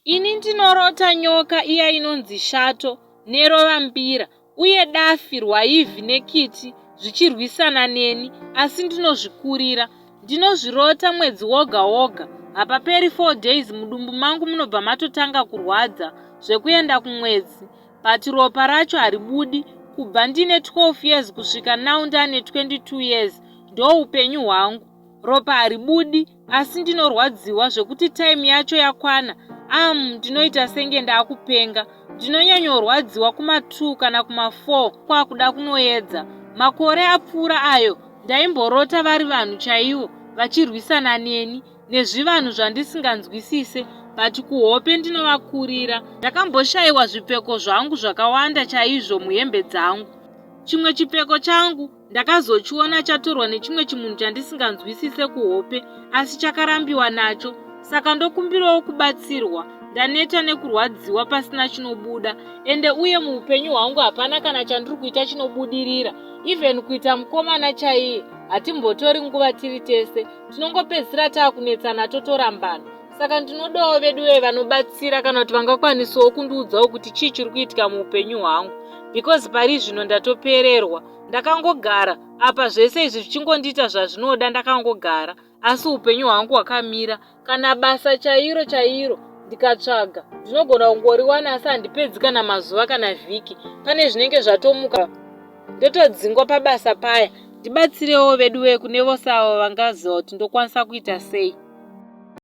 Ini ndinorota nyoka iya inonzi shato nerovambira uye dafi rwaivhi nekiti zvichirwisana neni asi ndinozvikurira. Ndinozvirota mwedzi woga woga. Hapaperi 4 days mudumbu mangu munobva matotanga kurwadza zvekuenda kumwedzi but ropa racho haribudi kubva ndine 12 years kusvika now ndane 22 years ndoupenyu hwangu. Ropa haribudi asi ndinorwadziwa zvekuti time yacho yakwana am ndinoita senge ndaakupenga ndinonyanyorwadziwa kuma2 kana kuma4 kwakuda kunoedza makore apfuura ayo ndaimborota vari vanhu chaivo vachirwisana neni nezvivanhu zvandisinganzwisise but kuhope ndinovakurira ndakamboshayiwa zvipfeko zvangu zvakawanda chaizvo muhembe dzangu chimwe chipfeko changu Ndakazochiona chatorwa nechimwe chimunhu chandisinganzwisise kuhope asi chakarambiwa nacho saka ndokumbirawo kubatsirwa ndaneta nekurwadziwa pasina chinobuda ende uye muupenyu hwangu hapana kana chandiri kuita chinobudirira even kuita mukomana chaiye hatimbotori nguva tiri tese tinongopedzisira taakunetsana totorambana saka ndinodawo veduwe vanobatsira kana kuti vangakwanisawo kundiudzawo kuti chii chiri kuitika muupenyu hwangu because pari zvino ndatopererwa Ndakangogara apa zvese izvi zvichingondiita zvazvinoda ndakangogara asi upenyu hwangu hwakamira kana basa chairo chairo ndikatsvaga ndinogona kungoriwana asi handipedzi kana mazuva kana vhiki pane zvinenge zvatomuka ndotodzingwa pabasa paya ndibatsirewo veduwee kune vose avo vangaziva kuti ndokwanisa kuita sei.